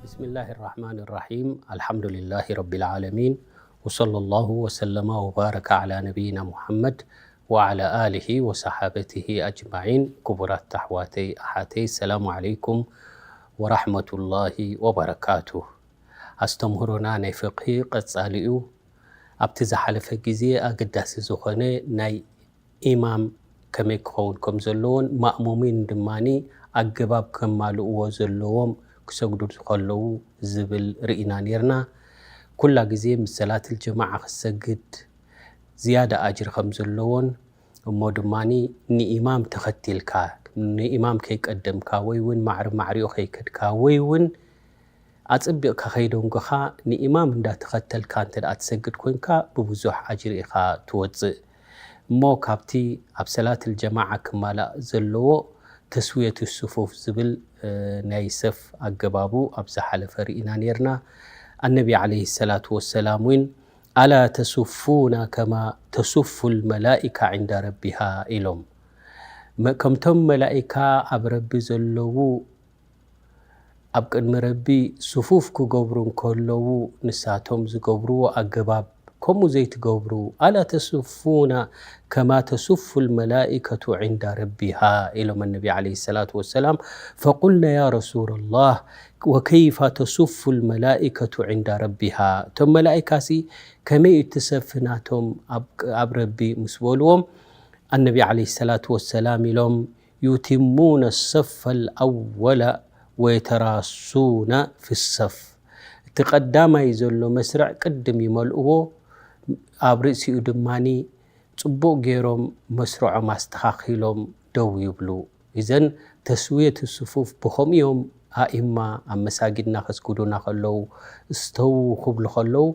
بسم الله الرحمن الرحيم. الحمد لله رب العالمين. وصلى الله وسلم وبارك على نبينا محمد وعلى آله وصحابته أجمعين. ክቡራት ኣሕዋተይ ኣሓተይ፣ ሰላሙ ዓለይኩም ወራሕመቱላሂ ወበረካቱ። ኣስተምህሮና ናይ ፍቅሂ ቀጻሊ እዩ። ኣብቲ ዝሓለፈ ግዜ ኣገዳሲ ዝኾነ ናይ ኢማም ከመይ ክኸውን ከም ዘለዎን ማእሙሚን ድማ ኣገባብ ከማልእዎ ዘለዎም ክሰግዱ ከለዉ ዝብል ርኢና ነይርና። ኩላ ግዜ ምስ ሰላትል ጀማዓ ክሰግድ ዝያዳ ኣጅሪ ከም ዘለዎን እሞ ድማ ንኢማም ተኸቲልካ ንኢማም ከይቀደምካ ወይ እውን ማዕሪ ማዕሪኡ ከይከድካ ወይ እውን ኣጸቢቕካ ከይደንጎኻ ንኢማም እንዳተኸተልካ እንተ ደኣ ትሰግድ ኮይንካ ብብዙሕ ኣጅሪ ኢኻ ትወጽእ። እሞ ካብቲ ኣብ ሰላትል ጀማዓ ክማላእ ዘለዎ ተስውየቱ ሱፉፍ ዝብል ናይ ሰፍ ኣገባቡ ኣብ ዝሓለፈ ርኢና ነይርና። ኣነቢ ዓለይሂ ሰላቱ ወሰላም እውን ኣላ ተሱፉና ከማ ተሱፉ ልመላኢካ ዕንዳ ረቢሃ ኢሎም። ከምቶም መላኢካ ኣብ ረቢ ዘለዉ ኣብ ቅድሚ ረቢ ሱፉፍ ክገብሩ እንከለዉ ንሳቶም ዝገብርዎ ኣገባብ ከምኡ ዘይትገብሩ ኣላ ተሱፉና ከማ ተሱፉ ልመላኢከቱ ዕንዳ ረቢሃ ኢሎም ኣነቢ ዓለይሂ ሰላቱ ወሰላም። ፈቁልና ያ ረሱላ ላህ ወከይፋ ተሱፉ ልመላኢከቱ ዕንዳ ረቢሃ፣ እቶም መላኢካሲ ከመይ እዩ እቲ ሰፊ ናቶም ኣብ ረቢ ምስ በልዎም ኣነቢ ዓለይሂ ሰላቱ ወሰላም ኢሎም ዩቲሙነ ሰፈ ልኣወለ ወየተራሱነ ፊ ሰፍ። እቲ ቀዳማይ ዘሎ መስርዕ ቅድም ይመልእዎ፣ ኣብ ርእሲኡ ድማ ጽቡቕ ገይሮም መስርዖም ኣስተኻኺሎም ደው ይብሉ። እዘን ተስውየት ሱፉፍ ብኸምኡ እዮም ኣኢማ ኣብ መሳጊድና ከስግዱና ከለዉ እስተው ክብሉ ከለዉ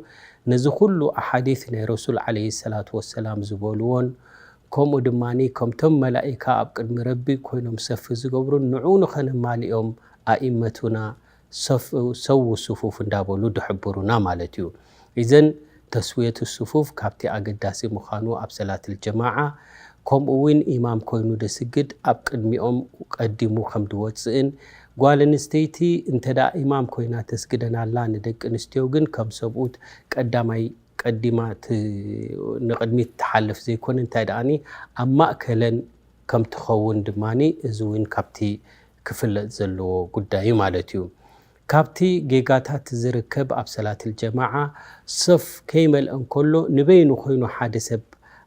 ነዚ ኩሉ ኣሓዲት ናይ ረሱል ዓለይሂ ሰላቱ ወሰላም ዝበልዎን ከምኡ ድማ ከምቶም መላኢካ ኣብ ቅድሚ ረቢ ኮይኖም ሰፊ ዝገብሩን ንዑ ንኸነማልኦም ኣኢመቱና ሰው ሱፉፍ እንዳበሉ ድሕብሩና ማለት እዩ። እዘን ተስውየቱ ሱፉፍ ካብቲ ኣገዳሲ ምዃኑ ኣብ ሰላትል ጀማዓ ከምኡ እውን ኢማም ኮይኑ ደስግድ ኣብ ቅድሚኦም ቀዲሙ ከም ድወፅእን ጓል ኣንስተይቲ እንተ ደኣ ኢማም ኮይና ተስግደን ኣላ ንደቂ ኣንስትዮ ግን ከም ሰብኡት ቀዳማይ ቀዲማ ንቅድሚት ትሓልፍ ዘይኮነ እንታይ ደኣኒ ኣብ ማእከለን ከም ትኸውን ድማ እዚ እውን ካብቲ ክፍለጥ ዘለዎ ጉዳይ እዩ ማለት እዩ። ካብቲ ጌጋታት ዝርከብ ኣብ ሰላትል ጀማዓ ሰፍ ከይመልአ እንከሎ ንበይኑ ኮይኑ ሓደ ሰብ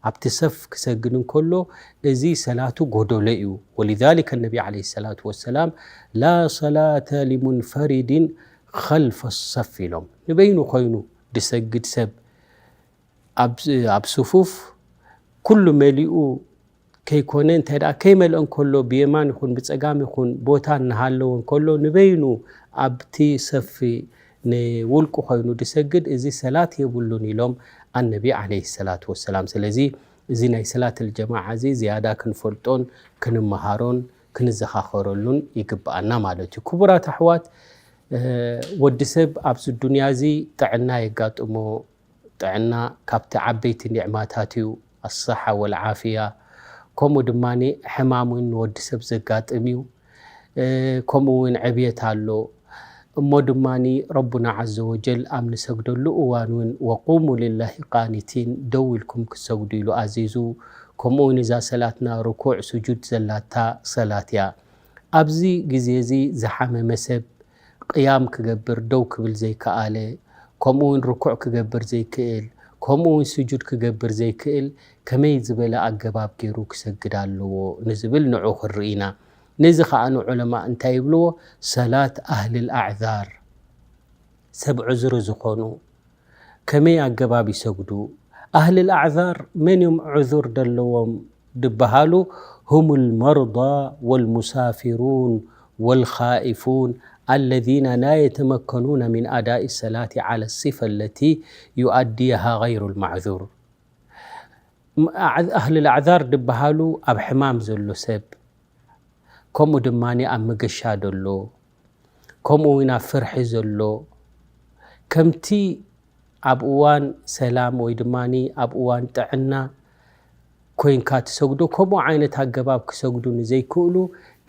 ኣብቲ ሰፍ ክሰግድ እንከሎ እዚ ሰላቱ ጎደሎ እዩ። ወሊዛሊከ ነቢ ዓለይሂ ሰላቱ ወሰላም ላ ሰላተ ሊሙንፈሪድን ኸልፈ ሰፍ ኢሎም። ንበይኑ ኮይኑ ድሰግድ ሰብ ኣብ ሱፉፍ ኩሉ መሊኡ ከይኮነ እንታይ ደኣ ከይመልአ እንከሎ ብየማን ይኹን ብጸጋም ይኹን ቦታ እናሃለወ እንከሎ ንበይኑ ኣብቲ ሰፊ ንውልቁ ኮይኑ ድሰግድ እዚ ሰላት የብሉን ኢሎም ኣነቢ ዓለይሂ ሰላቱ ወሰላም። ስለዚ እዚ ናይ ሰላት ኣልጀማዓ እዚ ዝያዳ ክንፈልጦን ክንመሃሮን ክንዘኻኸረሉን ይግብኣና ማለት እዩ። ክቡራት ኣሕዋት፣ ወዲ ሰብ ኣብዚ ዱንያ እዚ ጥዕና የጋጥሞ። ጥዕና ካብቲ ዓበይቲ ኒዕማታት እዩ። ኣስሓ ወልዓፍያ። ከምኡ ድማ ሕማም እውን ንወዲ ሰብ ዘጋጥም እዩ። ከምኡ እውን ዕብየት ኣሎ። እሞ ድማ ረቡና ዓዘ ወጀል ኣብ ንሰግደሉ እዋን እውን ወቁሙ ሊላሂ ቃኒቲን ደው ኢልኩም ክትሰግዱ ኢሉ ኣዚዙ። ከምኡ እውን እዛ ሰላትና ርኩዕ ስጁድ ዘላታ ሰላት እያ። ኣብዚ ግዜ እዚ ዝሓመመ ሰብ ቅያም ክገብር ደው ክብል ዘይከኣለ፣ ከምኡ እውን ርኩዕ ክገብር ዘይክእል፣ ከምኡ እውን ስጁድ ክገብር ዘይክእል ከመይ ዝበለ ኣገባብ ገይሩ ክሰግድ ኣለዎ ንዝብል ንዑ ክንርኢ ኢና። ነዚ ከኣ ንዑለማ እንታይ ይብልዎ? ሰላት ኣህልል ኣዕዛር፣ ሰብ ዕዝሪ ዝኾኑ ከመይ ኣገባብ ይሰግዱ? ኣህልል ኣዕዛር መን እዮም ዕዙር ደለዎም ድበሃሉ? ሁሙል መርዳ ወልሙሳፊሩን ወልኻኢፉን ኣለዚነ ላ የተመከኑነ ሚን ኣዳኢ ሰላቲ ዓለ ሲፈ ለቲ ዩኣዲሃ ገይሩል ማዕዙር። ኣህልል ኣዕዛር ድበሃሉ ኣብ ሕማም ዘሎ ሰብ፣ ከምኡ ድማ ኣብ መገሻ ዘሎ፣ ከምኡ እውን ኣብ ፍርሒ ዘሎ፣ ከምቲ ኣብ እዋን ሰላም ወይ ድማ ኣብ እዋን ጥዕና ኮይንካ ትሰግዶ፣ ከምኡ ዓይነት ኣገባብ ክሰግዱ ንዘይክእሉ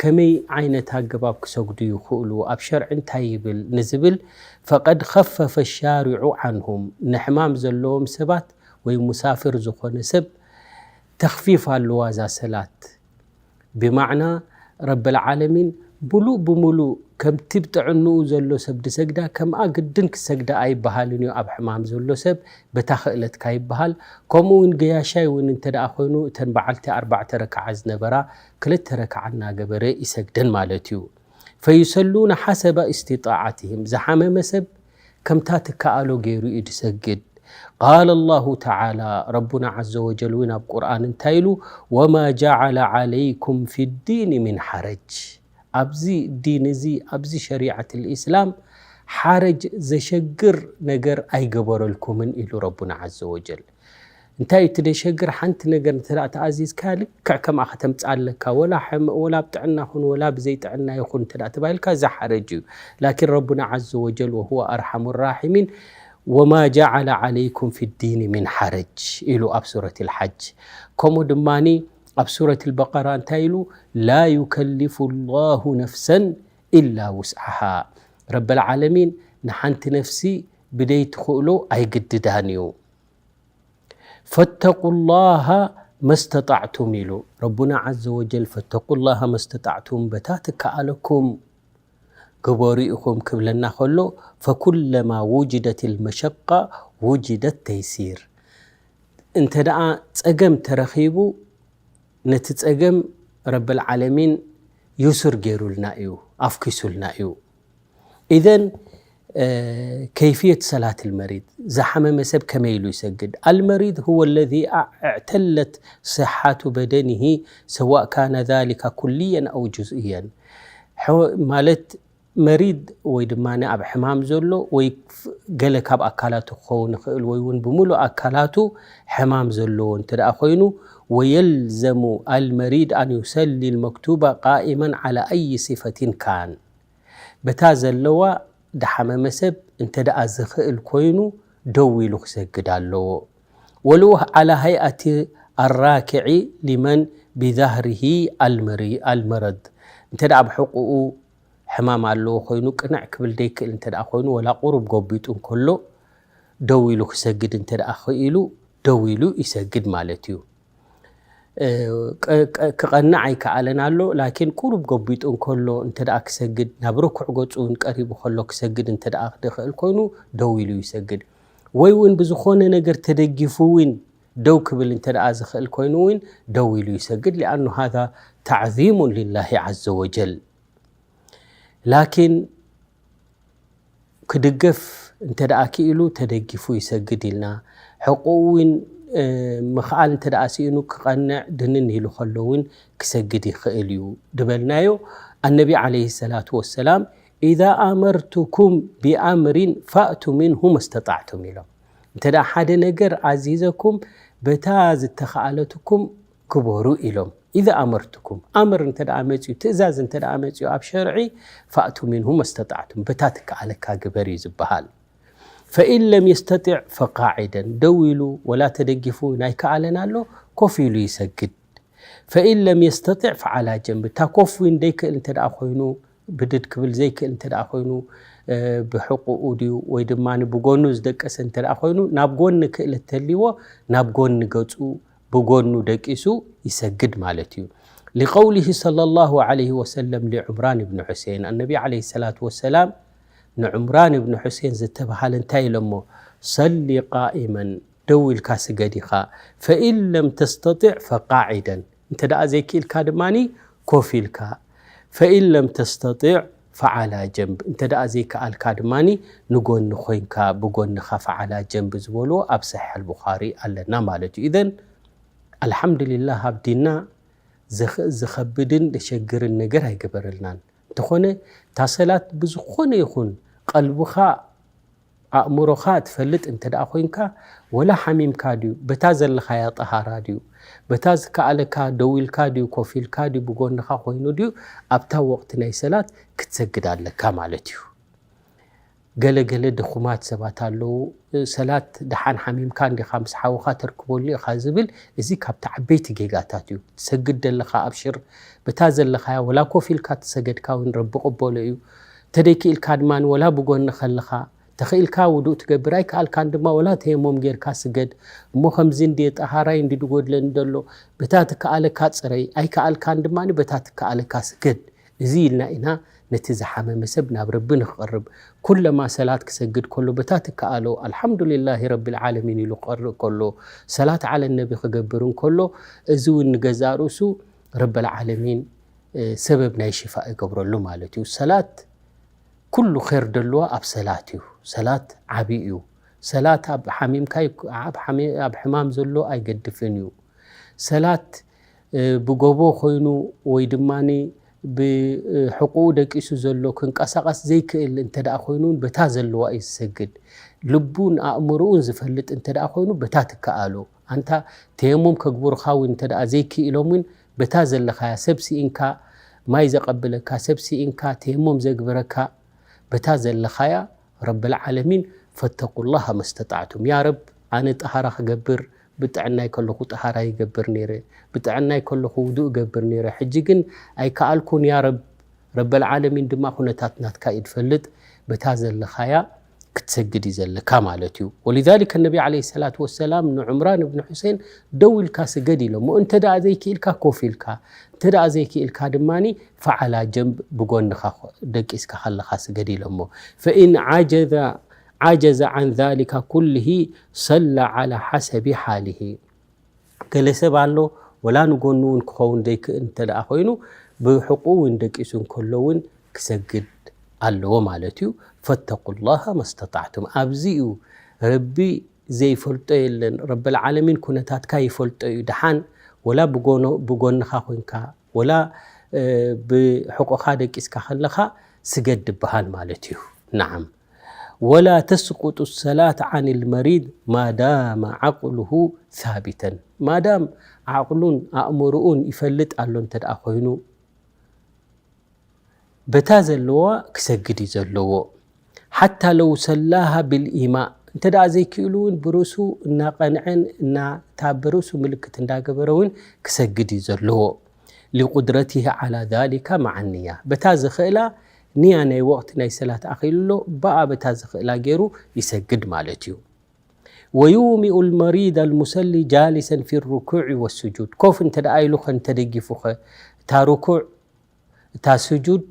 ከመይ ዓይነት ኣገባብ ክሰግዱ ይኽእሉ፣ ኣብ ሸርዒ እንታይ ይብል ንዝብል፣ ፈቀድ ኸፈፈ ሻሪዑ ዓንሁም፣ ንሕማም ዘለዎም ሰባት ወይ ሙሳፍር ዝኾነ ሰብ ተኽፊፍ ኣለዋ እዛ ሰላት። ብማዕና ረብል ዓለሚን ሙሉእ ብሙሉእ ከምቲ ብጥዕንኡ ዘሎ ሰብ ድሰግዳ ከምኣ ግድን ክሰግዳ ኣይበሃልን እዩ። ኣብ ሕማም ዘሎ ሰብ በታ ክእለትካ ይበሃል። ከምኡ እውን ገያሻይ እውን እንተ ደኣ ኮይኑ እተን በዓልቲ ኣርባዕተ ረክዓ ዝነበራ ክልተ ረክዓ እናገበረ ይሰግደን ማለት እዩ። ፈዩሰሉነ ሓሰበ እስትጣዓትህም፣ ዝሓመመ ሰብ ከምታ ትከኣሎ ገይሩ እዩ ድሰግድ። ቃለ ላሁ ተዓላ፣ ረቡና ዓዘ ወጀል እውን ኣብ ቁርኣን እንታይ ኢሉ? ወማ ጀዓለ ዓለይኩም ፊ ዲን ሚን ሓረጅ፣ ኣብዚ ዲን እዚ ኣብዚ ሸሪዓት ልእስላም ሓረጅ ዘሸግር ነገር ኣይገበረልኩምን ኢሉ ረቡና ዓዘ ወጀል። እንታይ እቲ ደሸግር ሓንቲ ነገር እንተ ደኣ ተኣዚዝካ ልክዕ ከምኣ ከተምፅኣ ኣለካ። ወላ ሕመ-፣ ወላ ኣብ ጥዕና ኹን ወላ ብዘይ ጥዕና ይኹን እንተ ደኣ ተባሂልካ እዚ ሓረጅ እዩ። ላኪን ረቡና ዓዘ ወጀል ወሁወ ኣርሓሙ ራሒሚን ወማ ጀዓለ ዓለይኩም ፊ ዲን ሚን ሓረጅ ኢሉ ኣብ ሱረት ልሓጅ። ከምኡ ድማኒ ኣብ ሱረት ልበቀራ እንታይ ኢሉ? ላ ዩከሊፉ ላሁ ነፍሰን ኢላ ውስዓሃ። ረበል ዓለሚን ንሓንቲ ነፍሲ ብደይ ትኽእሎ ኣይግድዳን እዩ። ፈተቁ ላሃ መስተጣዕቱም ኢሉ ረቡና ዓዘ ወጀል። ፈተቁ ላሃ መስተጣዕቱም፣ በታ ትከኣለኩም ግበሩ ኢኹም ክብለና ከሎ፣ ፈኩለማ ውጅደት ልመሸቃ ውጅደት ተይሲር። እንተ ደኣ ጸገም ተረኺቡ፣ ነቲ ጸገም ረብል ዓለሚን ዩሱር ገይሩልና እዩ፣ ኣፍኪሱልና እዩ። ኢዘን፣ እ፣ ከይፍየት ሰላት ልመሪድ፣ ዝሓመመ ሰብ ከመይ ኢሉ ይሰግድ? ኣልመሪድ ሁወ ለዚ አ-፣ እዕተለት ስሓቱ በደኒሂ፣ ሰዋእ ካነ ዛሊካ ኩልየን ኣው ጁዝእየን። ሐ-፣ ማለት መሪድ ወይ ድማ ኣብ ሕማም ዘሎ ወይ ፍ-፣ ገለ ካብ ኣካላቱ ክኸውን ይኽእል ወይ እውን ብምሉእ ኣካላቱ ሕማም ዘለዎ እንተ ደኣ ኮይኑ፣ ወየልዘሙ ኣልመሪድ ኣን ዩሰሊ ልመክቱባ ቃኢመን ዓላ ኣይ ሲፈቲን ካን። በታ ዘለዋ ድሓመመ ሰብ እንተ ደኣ ዝኽእል ኮይኑ ደው ኢሉ ክሰግድ ኣለዎ። ወልው ዓላ ሃይኣቲ ኣራኪዒ ሊመን ቢዛህሪሂ ኣልመሪ-፣ ኣልመረድ። እንተ ደኣ ኣብ ሕቁኡ ሕማም ኣለዎ ኮይኑ ቅንዕ ክብል ደይክእል እንተ ደኣ ኮይኑ ወላ ቁሩብ ጎቢጡ እንከሎ ደው ኢሉ ክሰግድ እንተ ደኣ ክኢሉ ደው ኢሉ ይሰግድ ማለት እዩ። እ፣ ቅ-፣ ቅ-፣ ክቐንዕ ኣይከኣለን ኣሎ። ላኪን ቁሩብ ጎቢጡ እንከሎ እንተ ደኣ ክሰግድ፣ ናብ ርኩዕ ገጹ እውን ቀሪቡ ከሎ ክሰግድ እንተ ደኣ ክኽእል ኮይኑ ደው ኢሉ ይሰግድ። ወይ እውን ብዝኾነ ነገር ተደጊፉ እውን ደው ክብል እንተ ደኣ ዝኽእል ኮይኑ እውን ደው ኢሉ ይሰግድ። ሊኣኑ ሃዛ ተዕዚሙን ሊላሂ ዓዘ ወጀል። ላኪን ክድገፍ እንተ ደኣ ክኢሉ ተደጊፉ ይሰግድ ኢልና። ሕቁኡ እውን፣ እ፣ ምኽኣል እንተ ደኣ ስኢኑ ክቐንዕ ድንን ኢሉ ከሎ እውን ክሰግድ ይኽእል እዩ ድበልናዮ። ኣነቢ ዓለይሂ ሰላቱ ወሰላም፣ "ኢዛ ኣመርቱኩም ቢኣምሪን ፋእቱ ሚንሁ መስተጣዕቱም" ኢሎም። እንተ ደኣ ሓደ ነገር ኣዚዘኩም፣ በታ ዝተኻኣለትኩም ግበሩ ኢሎም። ኢዛ ኣመርቱኩም፣ ኣምር እንተ ደኣ መጽዩ፣ ትእዛዝ እንተ ደኣ መጽዩ ኣብ ሸርዒ፣ ፋእቱ ሚንሁ መስተጣዕቱም፣ በታ ትከኣለካ ግበር እዩ ዝበሃል። ፈኢን ለም የስተጢዕ ፈቃዒደን፣ ደው ኢሉ ወላ ተደጊፉ ናይከኣለን ኣሎ፣ ኮፍ ኢሉ ይሰግድ። ፈኢን ለም የስተጢዕ ፈዓላ ጀንብ፣ እታ ኮፍ እውን ደይክእል እንተ ደኣ ኮይኑ፣ ብድድ ክብል ዘይክእል እንተ ደኣ ኮይኑ፣ እ፣ ብሕቁኡ ድዩ ወይ ድማ ብጎኑ ዝደቀሰ እንተ ደኣ ኮይኑ፣ ናብ ጎኒ ክእለት ተልይዎ፣ ናብ ጎኒ ገጹ ብጎኑ ደቂሱ ይሰግድ ማለት እዩ። ሊቀውሊሂ ሰለላሁ ዐለይሂ ወሰለም ሊዑምራን ብን ሑሴን፣ ኣነቢ ዐለይሂ ሰላቱ ወሰላም ንዑምራን ብን ሑሴን ዝተባሃለ እንታይ ኢሎሞ? "ሰሊ ቃኢመን፣ ደው ኢልካ ስገድ ኢኻ፣ ፈኢን ለም ተስተጢዕ ፈቃዒደን፣ እንተ ደኣ ዘይክኢልካ ድማኒ ኮፍ ኢልካ፣ ፈኢን ለም ተስተጢዕ ፈዓላ ጀንብ፣ እንተ ደኣ ዘይከኣልካ ድማኒ ንጎኒ ኮይንካ፣ ብጎንኻ ፈዓላ ጀንብ" ዝበልዎ ኣብ ሰሒሕ ኣልቡኻሪ ኣለና ማለት እዩ። ኢዘን ኣልሓምዱሊላህ ኣብ ዲንና ዘኽ-፣ ዝኸብድን ዘሸግርን ነገር ኣይገበረልናን። እንተኾነ እታ ሰላት ብዝኾነ ይኹን ቀልብኻ ኣእምሮኻ ትፈልጥ እንተ ደኣ ኮይንካ፣ ወላ ሓሚምካ ድዩ፣ በታ ዘለኻያ ጠሃራ ድዩ፣ በታ ዝከኣለካ ደው ኢልካ ድዩ፣ ኮፍ ኢልካ ድዩ፣ ብጎንኻ ኮይኑ ድዩ፣ ኣብታ ወቕቲ ናይ ሰላት ክትሰግድ ኣለካ ማለት እዩ። ገለ ገለ ድኹማት ሰባት ኣለዉ። ሰላት ደሓን ሓሚምካ እንዲኻ ምስ ሓውኻ ተርክበሉ ኢኻ ዝብል፣ እዚ ካብቲ ዓበይቲ ጌጋታት እዩ። ትሰግድ ዘለኻ ኣብሽር፣ በታ ዘለኻያ ወላ ኮፍ ኢልካ ትሰገድካ እውን ረቢ ቅበሎ እዩ። ተደይክኢልካ ድማ ወላ ብጎኒ ከለኻ፣ ተኽኢልካ ውዱእ ትገብር ኣይከኣልካን ድማ ወላ ተየሞም ጌርካ ስገድ። እሞ ከምዚ እንዲ ጠሃራይ እንዲ ድጎድለኒ ደሎ፣ በታ ትከኣለካ ጽረይ፣ ኣይከኣልካን ድማ በታ ትከኣለካ ስገድ። እዚ ኢልና ኢና ነቲ ዝሓመመ ሰብ ናብ ረቢ ንክቐርብ። ኩለማ ሰላት ክሰግድ ከሎ በታ ትከኣሎ ኣልሓምዱሊላሂ ረቢል ዓለሚን ኢሉ ክቐርእ ከሎ፣ ሰላት ዓለ ነቢ ክገብር እንከሎ፣ እዚ እውን ንገዛእ ርእሱ ረበል ዓለሚን ሰበብ ናይ ሽፋእ ይገብረሉ ማለት እዩ። ሰላት ኩሉ ኸይር ደልዋ ኣብ ሰላት እዩ። ሰላት ዓቢ እዩ። ሰላት ኣብ ሓሚምካ ኣብ ሕማም ዘሎ ኣይገድፍን እዩ። ሰላት ብጎቦ ኮይኑ ወይ ድማ ብሕቁኡ ደቂሱ ዘሎ ክንቀሳቐስ ዘይክእል እንተ ደኣ ኮይኑ እውን በታ ዘለዋ እዩ ዝሰግድ። ልቡን ኣእምሮኡን ዝፈልጥ እንተ ደኣ ኮይኑ በታ ትከኣሎ። ኣንታ ተየሙም ከግብሩኻ እውን እንተ ደኣ ዘይክኢሎም እውን በታ ዘለኻያ ሰብ ስኢንካ ማይ ዘቐብለካ ሰብ ስኢንካ ተየሙም ዘግብረካ በታ ዘለኻያ ረብል ዓለሚን ፈተቁላሃ መስተጣዕቱም። ያ ረብ ኣነ ጠሃራ ክገብር ብጥዕናይ ከለኹ ጠሃራ ይገብር ነይረ፣ ብጥዕናይ ከለኹ ውዱእ እገብር ነይረ፣ ሕጂ ግን ኣይከኣልኩን ያ ረብ። ረበል ዓለሚን ድማ ኩነታት ናትካ እዩ ዝፈልጥ፣ በታ ዘለኻያ ክትሰግድ እዩ ዘለካ ማለት እዩ። ወሊዛሊከ ነቢ ዓለይሂ ሰላቱ ወሰላም ንዑምራን እብኒ ሑሴን ደው ኢልካ ስገድ ኢሎሞ። እንተ ደኣ ዘይክኢልካ ኮፍ ኢልካ፣ እንተ ደኣ ዘይክኢልካ ድማኒ ፈዓላ ጀንብ ብጎንኻ ደቂስካ ከለኻ ስገድ ኢሎሞ። ፈኢን ዓጀዘ ዓጀዘ ዓን ዛሊካ ኩልሂ ሰላ ዓላ ሓሰቢ ሓሊሂ። ገለ ሰብ ኣሎ ወላ ንጎኑ እውን ክኸውን ዘይክእል እንተ ደኣ ኮይኑ ብሕቁ እውን ደቂሱ እንከሎ እውን ክሰግድ ኣለዎ ማለት እዩ። ፈተቁላሃ መስተጣዕቱም። ኣብዚ እዩ ረቢ ዘይፈልጦ የለን። ረብል ዓለሚን ኩነታትካ ይፈልጦ እዩ። ደሓን ወላ ብጎኖ-፣ ብጎንኻ ኮንካ ወላ ብሕቁኻ ደቂስካ ከለኻ ስገድ ድበሃል ማለት እዩ። ነዓም። ወላ ተስቁጡ ሰላት ዓን ልመሪድ ማዳመ ዓቅሉሁ ሳቢተን። ማዳም ዓቅሉን ኣእምርኡን ይፈልጥ ኣሎ እንተ ደኣ ኮይኑ በታ ዘለዋ ክሰግድ እዩ ዘለዎ። ሓታ ለው ሰላሃ ብልኢማ፣ እንተ ደኣ ዘይክእሉ እውን ብርእሱ እናቐንዐን እና-፣ እታ ብርእሱ ምልክት እንዳገበረ እውን ክሰግድ እዩ ዘለዎ። ሊቁድረቲሂ ዓላ ዛሊካ መዓ ንያ፣ በታ ዝኽእላ ንያ ናይ ወቕቲ ናይ ሰላት ኣኺሉ ኣሎ፣ ብኣ በታ ዝኽእላ ገይሩ ይሰግድ ማለት እዩ። ወዩሚኡ ልመሪድ ኣልሙሰሊ ጃሊሰን ፊ ርኩዕ ወስጁድ፣ ኮፍ እንተ ደኣ ኢሉ ኸ እንተደጊፉ ኸ እታ ርኩዕ እታ ስጁድ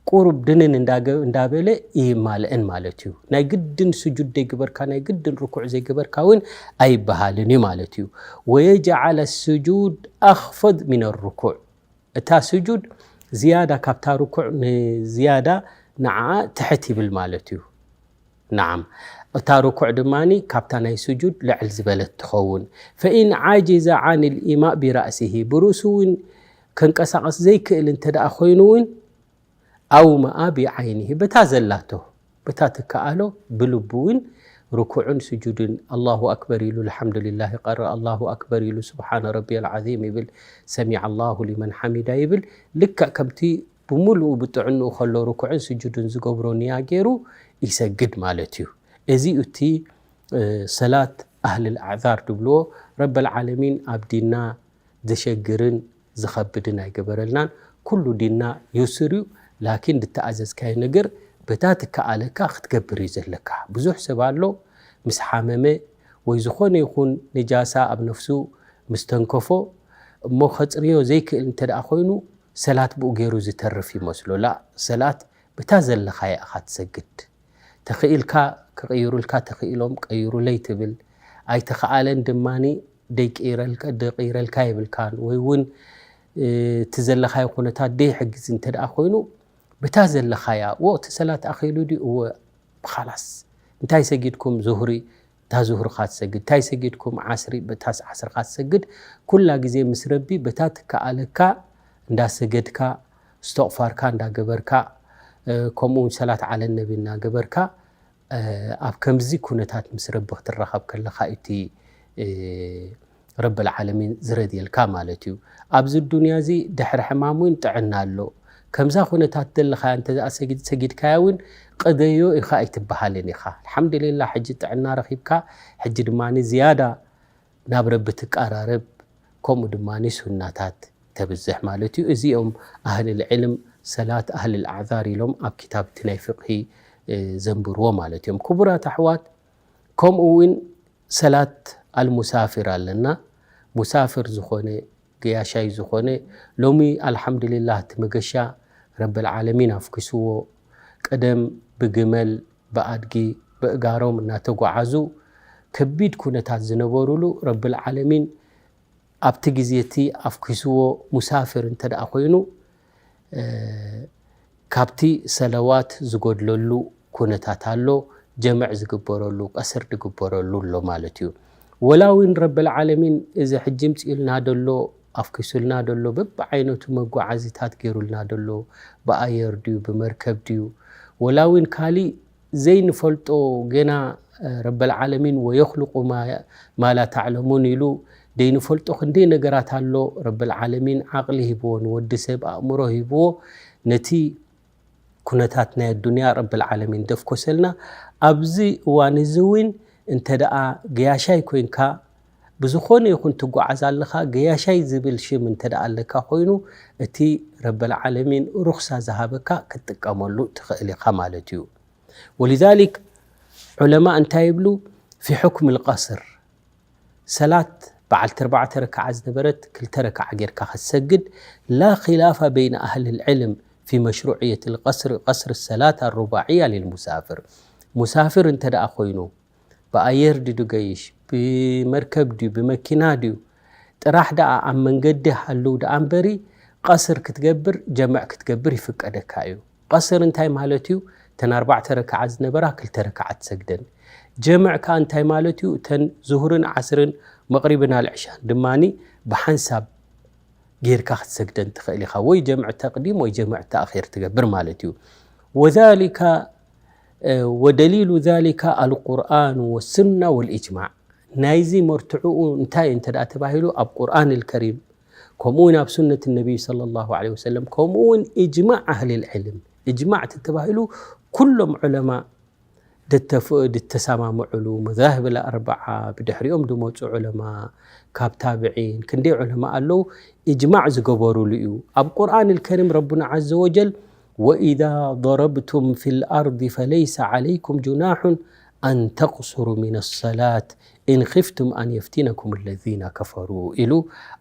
ቁሩብ ድንን እንዳገ-፣ እንዳበለ ይማልእን ማለት እዩ። ናይ ግድን ስጁድ ዘይገበርካ፣ ናይ ግድን ርኩዕ ዘይገበርካ እውን ኣይበሃልን እዩ ማለት እዩ። ወየጅዓለ ስጁድ ኣኽፈድ ሚን ርኩዕ፣ እታ ስጁድ ዝያዳ ካብታ ርኩዕ ንዝያዳ ንዓኣ ትሕት ይብል ማለት እዩ። ነዓም፣ እታ ርኩዕ ድማኒ ካብታ ናይ ስጁድ ልዕል ዝበለት ትኸውን። ፈኢን ዓጅዘ ዓን ልኢማእ ቢራእሲሂ፣ ብርእሱ እውን ከንቀሳቐስ ዘይክእል እንተ ደኣ ኮይኑ እውን ኣውመኣ ቢዓይኒሂ፣ በታ ዘላቶ፣ በታ ትከኣሎ ብልቡ እውን ርኩዕን ስጁድን ኣላሁ ኣክበር ኢሉ፣ ኣልሓምዱሊላህ ይቐርእ፣ ኣላሁ ኣክበር ኢሉ፣ ስብሓነ ረቢየል ዓዚም ይብል፣ ሰሚዐ ኣላሁ ሊመን ሓሚዳ ይብል። ልክዕ ከምቲ ብምሉኡ ብጥዕንኡ ከሎ ርኩዕን ስጁድን ዝገብሮ ንያ ገይሩ ይሰግድ ማለት እዩ። እዚ እዩ እቲ፣ እ፣ ሰላት ኣህልል ኣዕዛር ድብልዎ። ረበል ዓለሚን ኣብ ዲንና ዘሸግርን ዝኸብድን ኣይገበረልናን። ኩሉ ዲንና ዩስር እዩ። ላኪን ዝተኣዘዝካዮ ነገር በታ ትከኣለካ ክትገብር እዩ ዘለካ። ብዙሕ ሰብ ኣሎ ምስ ሓመመ ወይ ዝኾነ ይኹን ነጃሳ ኣብ ነፍሱ ምስ ተንከፎ እሞ ከጽርዮ ዘይክእል እንተ ደኣ ኮይኑ ሰላት ብኡ ገይሩ ዝተርፍ ይመስሎ። ላ፣ ሰላት በታ ዘለኻያ ኢኻ ትሰግድ። ተኽኢልካ ክቕይሩልካ ተኽኢሎም ቀይሩለይ ትብል። ኣይተኸኣለን ድማኒ ደይቀይረልካ፣ ደይቀይረልካ የብልካን። ወይ እውን፣ እ፣ እቲ ዘለኻዮ ኩነታት ደይሕግዝ እንተ ደኣ ኮይኑ በታ ዘለኻያ ወቕቲ ሰላት ኣኺሉ ድዩ? እወ፣ ብኻላስ። እንታይ ሰጊድኩም? ዙህሪ፣ እታ ዙህርኻ ትሰግድ። እንታይ ሰጊድኩም? ዓስሪ፣ በታ ዓስርኻ ትሰግድ። ኩላ ግዜ ምስ ረቢ በታ ትከኣለካ እንዳሰገድካ፣ እስተቕፋርካ እንዳገበርካ፣ እ፣ ከምኡ እውን ሰላት ዓለ ነቢ እናገበርካ፣ እ፣ ኣብ ከምዚ ኩነታት ምስ ረቢ ክትራኸብ ከለኻ እዩ እቲ፣ እ፣ ረብል ዓለሚን ዝረድየልካ ማለት እዩ። ኣብዚ ዱንያ እዚ ድሕሪ ሕማም እውን ጥዕና ኣሎ። ከምዛ ኩነታት ዘለኻ እንተ ደኣ ሰጊድ-፣ ሰጊድካያ እውን ቅደዮ ኢኻ ኣይትበሃልን ኢኻ። ኣልሓምዱሊላህ፣ ሕጂ ጥዕና ረኺብካ፣ ሕጂ ድማ ዝያዳ ናብ ረቢ ትቃራረብ፣ ከምኡ ድማ ሱናታት ተብዝሕ ማለት እዩ። እዚኦም ኣህልል ዕልም ሰላት ኣህልል ኣዕዛር ኢሎም ኣብ ኪታብ እቲ ናይ ፍቅሂ፣ እ፣ ዘንብርዎ ማለት እዮም። ክቡራት ኣሕዋት፣ ከምኡ እውን ሰላት ኣልሙሳፊር ኣለና። ሙሳፍር ዝኾነ፣ ገያሻይ ዝኾነ፣ ሎሚ ኣልሓምዱሊላህ እቲ መገሻ ረብል ዓለሚን ኣፍኪስዎ። ቀደም ብግመል፣ ብኣድጊ፣ ብእጋሮም እናተጓዓዙ ከቢድ ኩነታት ዝነበሩሉ ረብል ዓለሚን ኣብቲ ግዜ እቲ ኣፍኪስዎ። ሙሳፍር እንተ ደኣ ኮይኑ፣ እ፣ ካብቲ ሰለዋት ዝጎድለሉ ኩነታት ኣሎ፣ ጀምዕ ዝግበረሉ፣ ቀስር ዝግበረሉ ኣሎ ማለት እዩ። ወላ እውን ረብል ዓለሚን እዚ ሕጂ ምጽኡልና ደሎ፣ ኣፍኪሱልና ደሎ፣ በብዓይነቱ መጓዓዚታት ገይሩልና ደሎ፣ ብኣየር ድዩ፣ ብመርከብ ድዩ፣ ወላ እውን ካሊእ ዘይንፈልጦ ገና፣ እ፣ ረበል ዓለሚን "ወየኽሉቁ ማ፣ ማ ላ ተዕለሙን" ኢሉ ዘይንፈልጦ ክንደይ ነገራት ኣሎ። ረበል ዓለሚን ዓቕሊ ሂብዎ፣ ንወዲ ሰብ ኣእምሮ ሂብዎ፣ ነቲ ኩነታት ናይ ኣዱንያ ረበል ዓለሚን ደፍኮሰልና። ኣብዚ እዋን እዚ እውን እንተ ደኣ ገያሻይ ኮይንካ፣ ብዝኾነ ይኹን ትጓዓዝ ኣለኻ፣ ገያሻይ ዝብል ሽም እንተ ደኣ ኣለካ ኮይኑ፣ እቲ ረበል ዓለሚን ሩኽሳ ዝሃበካ ክትጥቀመሉ ትኽእል ኢኻ ማለት እዩ። ወሊዛሊክ ዑለማ እንታይ ይብሉ? ፊ ሑክም ልቀስር፣ ሰላት በዓልቲ ኣርባዕተ ረክዓ ዝነበረት ክልተ ረክዓ ጌርካ ክትሰግድ፣ ላ ኺላፋ በይነ ኣህሊ ልዕልም ፊ መሽሩዕየት ልቀስር፣ ቀስር ሰላት ኣሩባዕያ ሊልሙሳፍር። ሙሳፍር እንተ ደኣ ኮይኑ፣ ብኣየር ድዩ ድገይሽ፣ ብመርከብ ድዩ፣ ብመኪና ድዩ፣ ጥራሕ ደኣ ኣብ መንገዲ ሃልው ደኣ እምበሪ፣ ቀስር ክትገብር፣ ጀምዕ ክትገብር ይፍቀደካ እዩ። ቀስር እንታይ ማለት እዩ? እተን ኣርባዕተ ረክዓ ዝነበራ ክልተ ረክዓ ትሰግደን። ጀምዕ ከኣ እንታይ ማለት እዩ? እተን ዙሁርን ዓስርን መቕሪብን ኣልዕሻን ድማኒ ብሓንሳብ ጌርካ ክትሰግደን ትኽእል ኢኻ። ወይ ጀምዕ ተቕዲም ወይ ጀምዕ ተኣኺር ትገብር ማለት እዩ። ወዛሊካ፣ እ፣ ወደሊሉ ዛሊካ ኣልቁርኣን ወሱና ወልኢጅማዕ። ናይዚ መርትዕኡ እንታይ እንተ ደኣ ተባሂሉ፣ ኣብ ቁርኣን ልከሪም፣ ከምኡ እውን ኣብ ሱነት ነቢይ ሰለላሁ ዐለይሂ ወሰለም፣ ከምኡ እውን ኢጅማዕ ኣህሊ ልዕልም። ኢጅማዕ ተተባሂሉ ኩሎም ዑለማ ደተፍ-፣ ድተሰማምዑሉ፣ መዛህብ ኣርበዓ፣ ብድሕሪኦም ድመፁ ዑለማ፣ ካብ ታብዒን፣ ክንደይ ዑለማ ኣለዉ፣ ኢጅማዕ ዝገበሩሉ እዩ። ኣብ ቁርኣን ልከሪም ረቡና ዐዘ ወጀል፣ "ወኢዛ ضረብቱም ፊ ልኣርዲ ፈለይሰ ዐለይኩም ጁናሑን ኣን ተቅሱሩ ሚነ ሰላት ኢን ኺፍቱም ኣን የፍቲነኩም ለዚነ ከፈሩ" ኢሉ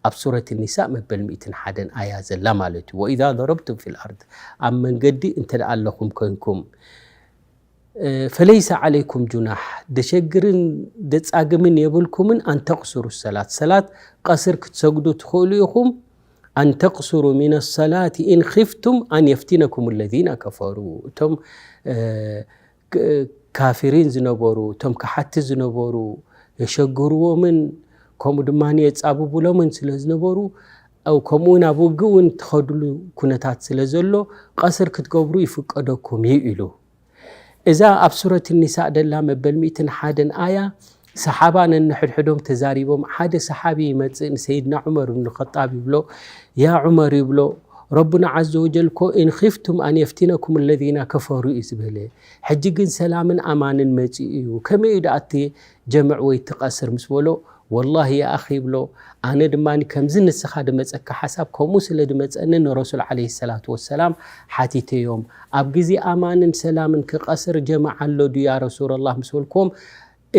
ኣብ ሱረት ኒሳእ መበል ሚእትን ሓደን ኣያ ዘላ ማለት እዩ። "ወኢዛ ضረብቱም ፊ ልኣርድ" ኣብ መንገዲ እንተ ደኣ ኣለኹም ኮይንኩም፣ እ፣ "ፈለይሰ ዐለይኩም ጁናሕ" ደሸግርን ደጻግምን የብልኩምን፣ "ኣን ተቅሱሩ ሰላት" ሰላት ቀስር ክትሰግዱ ትኽእሉ ኢኹም። "ኣን ተቅሱሩ ሚነ ሰላት ኢን ኺፍቱም ኣን የፍቲነኩም ለዚነ ከፈሩ" እቶም፣ እ፣ ክ-፣ ካፊሪን ዝነበሩ፣ እቶም ከሓቲ ዝነበሩ፣ የሸግርዎምን ከምኡ ድማ የጻብቡሎምን ስለ ዝነበሩ፣ ኣው ከምኡ እውን ኣብ ውግእ እውን ትኸድሉ ኩነታት ስለ ዘሎ፣ ቀስር ክትገብሩ ይፍቀደኩም እዩ ኢሉ። እዛ ኣብ ሱረት ኒሳእ ደላ መበል ሚእትን ሓደን ኣያ፣ ሰሓባ ነንሕድሕዶም ተዛሪቦም፣ ሓደ ሰሓቢ ይመጽእ ንሰይድና ዑመር ብን ኸጣብ ይብሎ፣ "ያ ዑመር" ይብሎ፣ "ረቡና ዐዘ ወጀል እኮ 'ኢን ኺፍቱም ኣን የፍቲነኩም ለዚነ ከፈሩ' እዩ ዝበለ። ሕጂ ግን ሰላምን ኣማንን መጺኡ እዩ። ከመይ እዩ ደኣ እቲ ጀምዕ ወይ እቲ ቀስር?" ምስ በሎ፣ "ወላሂ ያ ኣኺ" ይብሎ፣ "ኣነ ድማ ከምዚ ንስኻ ድመጸካ ሓሳብ ከምኡ ስለ ድመጸኒ ንረሱል ዐለይሂ ሰላቱ ወሰላም ሓቲተዮም። ኣብ ግዜ ኣማንን ሰላምን ክቐስር ጀምዕ ኣሎ ድዩ ያ ረሱለላህ?" ምስ በልክዎም፣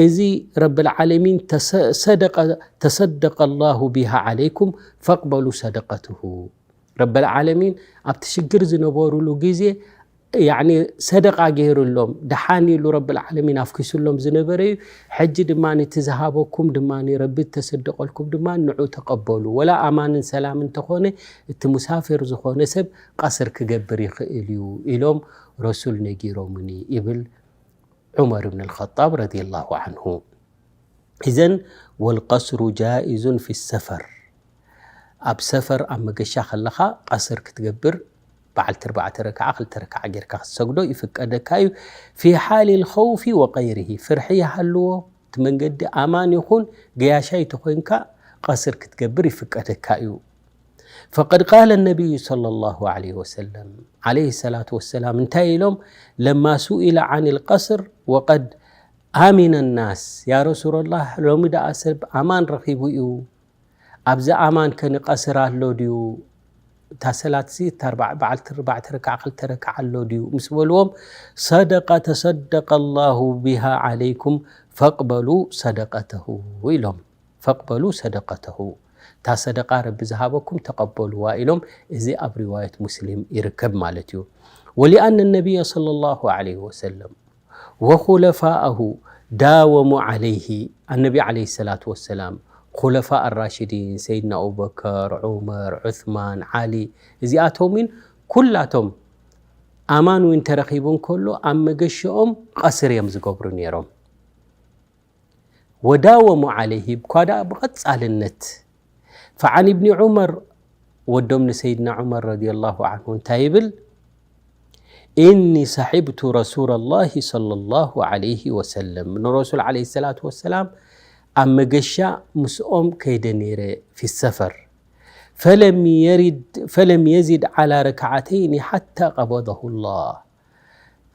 "እዚ ረብል ዓለሚን ተሰ-፣ ሰደቀ፣ ተሰደቀ ላሁ ቢሃ ዐለይኩም ፈቅበሉ ሰደቀትሁ።" ረብል ዓለሚን ኣብቲ ሽግር ዝነበሩሉ ግዜ፣ ያዕኒ፣ ሰደቃ ገይሩሎም፣ ደሓን ኢሉ ረብል ዓለሚን ኣፍኪሱሎም ዝነበረ እዩ። ሕጂ ድማ እቲ ዝሃበኩም ድማ ረቢ ተሰደቀልኩም ድማ ንዑ ተቀበሉ። ወላ ኣማንን ሰላምን እንተኾነ፣ እቲ ሙሳፊር ዝኾነ ሰብ ቀስር ክገብር ይኽእል እዩ ኢሎም ረሱል ነጊሮምኒ ይብል ዑመር ብን ልኸጣብ ረዲየላሁ ዐንሁ። ኢዘን ወልቀስሩ ጃኢዙን ፊ ሰፈር፣ ኣብ ሰፈር ኣብ መገሻ ከለኻ ቀስር ክትገብር፣ በዓልቲ ኣርባዕተ ረክዓ ክልተ ረክዓ ጌርካ ክትሰግዶ ይፍቀደካ እዩ። ፊ ሓሊ ልኸውፊ ወቀይሪሂ፣ ፍርሒ ይሃልዎ እቲ መንገዲ ኣማን ይኹን ገያሻይ ተኾይንካ ቀስር ክትገብር ይፍቀደካ እዩ። فقد قال النبي صلى الله عليه وسلم عليه الصلاة والسلام እንታይ ኢሎም لما سئل عن القصر وقد آمن الناس يا رسول الله ሎሚ ደኣ ሰብ ኣማን ረኺቡ እዩ ኣብዚ ኣማን ከ ንቀስር ኣሎ ድዩ እታ ሰላት ሲ እታ ኣርባ- በዓልቲ ኣርባዕተ ረክዓ ክልተ ረክዓ ኣሎ ድዩ ምስ በልዎም صدق تصدق الله بها عليكم فاقبلوا صدقته ኢሎም فاقبلوا صدقته እታ ሰደቃ ረቢ ዝሃበኩም ተቐበልዋ ኢሎም እዚ ኣብ ሪዋየት ሙስሊም ይርከብ ማለት እዩ ولأن النبي صلى الله عليه وسلم وخلفاءه داوموا عليه النبي عليه الصلاة والسلام خلفاء الراشدين سيدنا أبو بكر عمر عثمان علي እዚኣቶም ውን ኩላቶም ኣማን ውን ተረኺቡ እንከሎ ኣብ መገሽኦም ቀስር እዮም ዝገብሩ ነይሮም وداوموا عليه እኳ ደኣ ብቐጻልነት فعن ابن عمر ወዶም ንሰይድና ዑመር ረዲየላሁ ዐንሁ እንታይ ይብል إني صحبت رسول الله صلى الله عليه وسلم ንረሱል عليه الصلاة والسلام ኣብ መገሻ ምስኦም ከይደ ነይረ في السفر فلم يرد فلم يزد على ركعتين حتى قبضه الله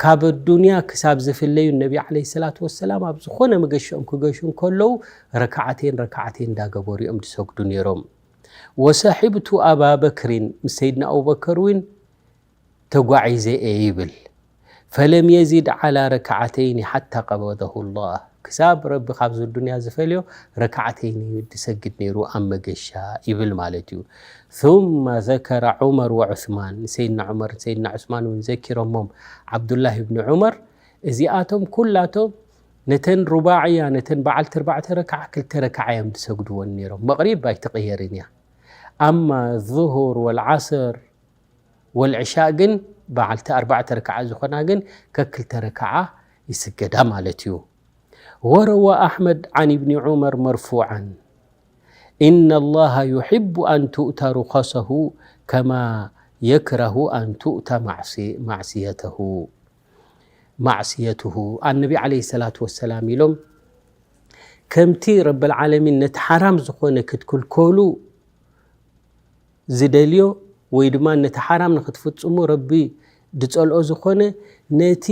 ካብ ኣዱንያ ክሳብ ዝፍለዩ ነቢ ዓለይሂ ሰላቱ ወሰላም ኣብ ዝኾነ መገሽኦም ክገሹ እንከለዉ ረክዓተይን ረክዓተይን እንዳገበሩ እዮም ዝሰግዱ ነይሮም። ወሰሒብቱ ኣባ በክሪን ምስ ሰይድና ኣቡበከር እውን ተጓዒዘ እየ ይብል። ፈለም የዚድ ዓላ ረክዓተይኒ ሓታ ቀበደሁ ላህ ክሳብ ረቢ ካብዚ ዱንያ ዝፈልዮ ረክዓተይን እዩ ዝሰግድ ነይሩ ኣብ መገሻ ይብል ማለት እዩ። ثم ذكر عمر وعثمان ንሰይድና ዑመር ንሰይድና ዑስማን እውን ዘኪሮሞም ዓብዱላህ ብኒ ዑመር እዚኣቶም ኩላቶም ነተን ሩባዕያ ነተን በዓልቲ ኣርባዕተ ረክዓ ክልተ ረክዓ እዮም ዝሰግድወን ነይሮም። መቕሪብ ኣይትቕየርን እያ። ኣማ ዙሁር ወልዓስር ወልዕሻእ ግን በዓልቲ ኣርባዕተ ረክዓ ዝኾና ግን ከክልተ ረክዓ ይስገዳ ማለት እዩ። وروى أحمد عن ابن عمر مرفوعا إن الله يحب أن تؤتى رخصه كما يكره أن تؤتى معصي- معصيته معصيته ኣነቢ ዓለይሂ ሰላቱ ወሰላም ኢሎም ከምቲ ረብል ዓለሚን ነቲ ሓራም ዝኾነ ክትክልከሉ ዝደልዮ ወይ ድማ ነቲ ሓራም ንክትፍጽሙ ረቢ ዝጸልኦ ዝኾነ ነቲ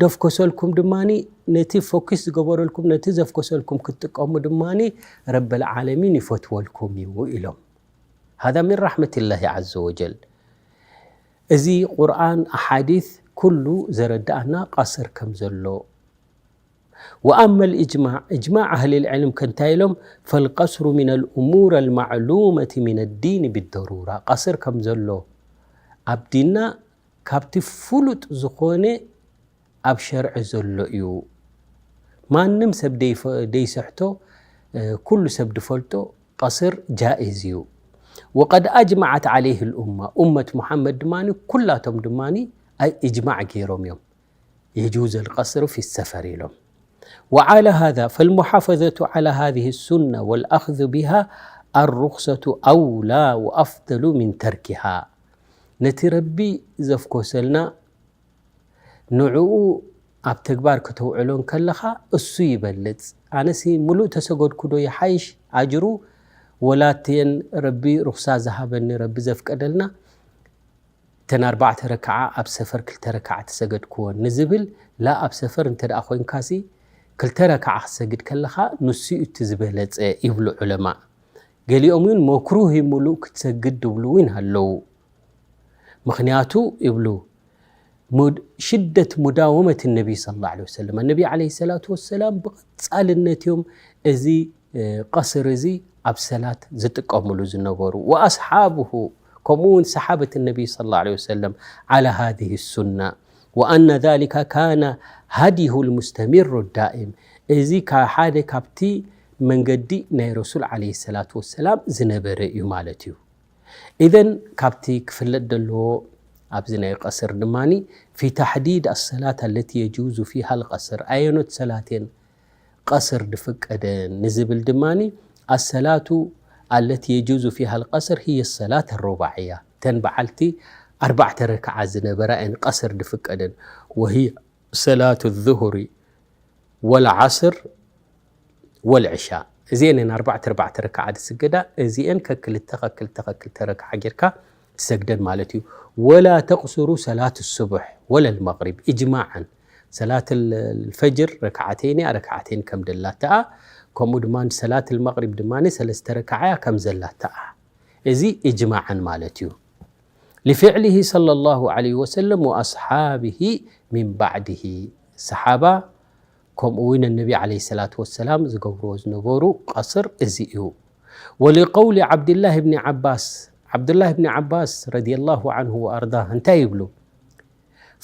ደፍኮሰልኩም ድማ ነቲ ፎኪስ ዝገበረልኩም ነቲ ዘፍኮሰልኩም ክትጥቀሙ ድማ ረብል ዓለሚን ይፈትወልኩም እዩ ኢሎም። هذا من رحمة الله عز وجل እዚ ቁርኣን ኣሓዲስ ኩሉ ዘረድኣና ቀስር ከም ዘሎ وأما الإجماع إجماع أهل العلم ከንታይ ኢሎም فالقصر من الأمور المعلومة من الدين بالضرورة ቀስር ከም ዘሎ ኣብ ዲንና ካብቲ ፍሉጥ ዝኾነ ኣብ ሸርዒ ዘሎ እዩ። ማንም ሰብ ደይፈ- ደይስሕቶ ኩሉ ሰብ ድፈልጦ ቀስር ጃኢዝ እዩ። وقد أجمعت عليه الأمة ኡመት ሙሓመድ ድማ ኩላቶም ድማ ኢጅማዕ ገይሮም እዮም። يجوز القصر في السفر ኢሎም وعلى هذا فالمحافظة على هذه السنة والأخذ بها الرخصة أولى وأفضل من تركها ነቲ ረቢ ዘፍኮሰልና ንዕኡ ኣብ ተግባር ክተውዕሎ እንከለኻ እሱ ይበልጽ። ኣነሲ ሙሉእ ተሰገድኩ ዶ ይሓይሽ ኣጅሩ ወላ እተን ረቢ ሩኽሳ ዝሃበኒ ረቢ ዘፍቀደልና እተን ኣርባዕተ ረክዓ ኣብ ሰፈር ክልተ ረክዓ ተሰገድክወን ንዝብል ላ ኣብ ሰፈር እንተ ደኣ ኮይንካሲ ክልተ ረክዓ ክትሰግድ ከለኻ ንሱ እዩ እቲ ዝበለጸ ይብሉ ዑለማ። ገሊኦም እውን መክሩህ እዩ ሙሉእ ክትሰግድ ድብሉ እውን ኣለዉ። ምኽንያቱ ይብሉ ሽደት ሙዳወመት ነቢይ صلى الله عليه وسلم ነቢ عليه الصلاة والسلام ብቐጻልነት እዮም እዚ ቀስር እዚ ኣብ ሰላት ዝጥቀምሉ ዝነበሩ وأصحابه ከምኡ እውን ሰሓበት ነቢይ صلى الله عليه وسلم على هذه السنة وأن ذلك كان هديه المستمر الدائم እዚ ሓደ ካብቲ መንገዲ ናይ ረሱል عليه الصلاة والسلام ዝነበረ እዩ ማለት እዩ። إذن ካብቲ ክፍለጥ ዘለዎ ኣብዚ ናይ ቀስር ድማ في تحديد الصلاة التي يجوز فيها القصر ኣየኖት ሰላት እየን ቀስር ድፍቀደን ንዝብል ድማ الصلاة التي يجوز فيها القصر هي الصلاة الرباعية እተን በዓልቲ ኣርባዕተ ረክዓ ዝነበራ እየን ቀስር ድፍቀደን وهي صلاة الظهر والعصر والعشاء እዚአን ኣርባዕተ ኣርባዕተ ረክዓ ዝስገዳ፣ እዚአን ከክልተ ከክልተ ከክልተ ረክዓ ጌርካ ትሰግደን ማለት እዩ። ወላ ተቕስሩ ሰላት ሱቡሕ ወላ ልመቕሪብ እጅማዓን፣ ሰላት ልፈጅር ረክዓተይን እያ፣ ረክዓተይን ከም ደላትኣ፣ ከምኡ ድማ ሰላት ልመቕሪብ ድማ ሰለስተ ረክዓ እያ ከም ዘላትኣ። እዚ እጅማዓን ማለት እዩ። لفعله صلى الله عليه وسلم وأصحابه من بعده، ሰሓባ ከምኡ እውን ነቢ ዓለይሂ ሰላቱ ወሰላም ዝገብርዎ ዝነበሩ ቀስር እዚ እዩ። ولقول عبد الله بن عباس، ዓብዱላህ ብኒ ዓባስ ረዲየላሁ ዓንሁ ወኣርዳ እንታይ ይብሉ?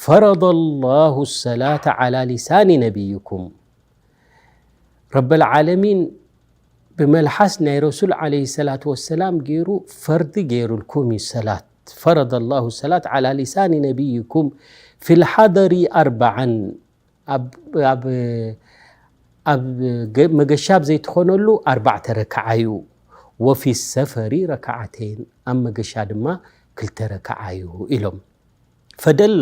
فرض الله الصلاة على لسان نبيكم، ረበል ዓለሚን ብመልሓስ ናይ ረሱል ዓለይሂ ሰላቱ ወሰላም ገይሩ ፈርዲ ገይሩልኩም እዩ ሰላት። فرض الله الصلاة على لسان نبيكم في الحضر أربعا، ኣብ ኣብ ኣብ ገ- መገሻ ኣብ ዘይትኾነሉ ኣርባዕተ ረክዓ እዩ። وفي السفر ركعتين، ኣብ መገሻ ድማ ክልተ ረክዓ እዩ ኢሎም። فدل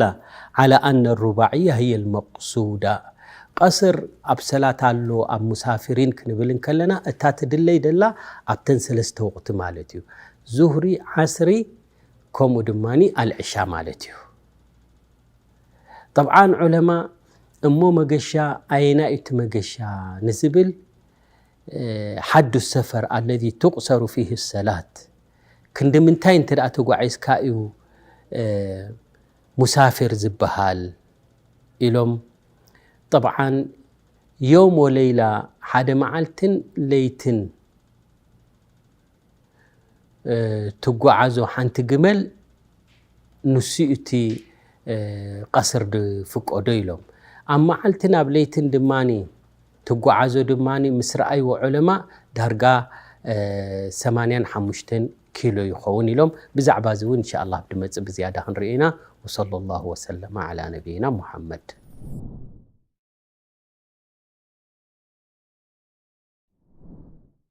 على أن الرباعية هي المقصودة። ቀስር ኣብ ሰላት ኣሎ ኣብ ሙሳፊሪን ክንብል እንከለና እታ ትድለይ ደላ ኣብተን ሰለስተ ወቕቲ ማለት እዩ። ዙህሪ፣ ዓስሪ ከምኡ ድማ ኣልዕሻ ማለት እዩ። ጠብዓን ዑለማ እሞ መገሻ ኣየናይ እቲ መገሻ ንዝብል ሓዱ ሰፈር ኣለዚ ቱቕሰሩ ፊህ ሰላት፣ ክንዲ ምንታይ እንተ ደኣ ተጓዒዝካ እዩ ሙሳፊር ዝበሃል ኢሎም። ጠብዓን ዮም ወለይላ፣ ሓደ መዓልትን ለይትን ትጓዓዞ ሓንቲ ግመል ንሱ እቲ ቀስር ድፍቀዶ ኢሎም። ኣብ መዓልትን ኣብ ለይትን ድማ ትጓዓዞ ድማ ምስ ረኣይዎ ዑለማ ዳርጋ ሰማንያን ሓሙሽተን ኪሎ ይኸውን ኢሎም። ብዛዕባ እዚ እውን እንሻ ኣላህ ብድመፅእ ብዝያዳ ክንርኢ ኢና። ወሰለ ላሁ ወሰለመ ዓላ ነቢይና ሙሓመድ።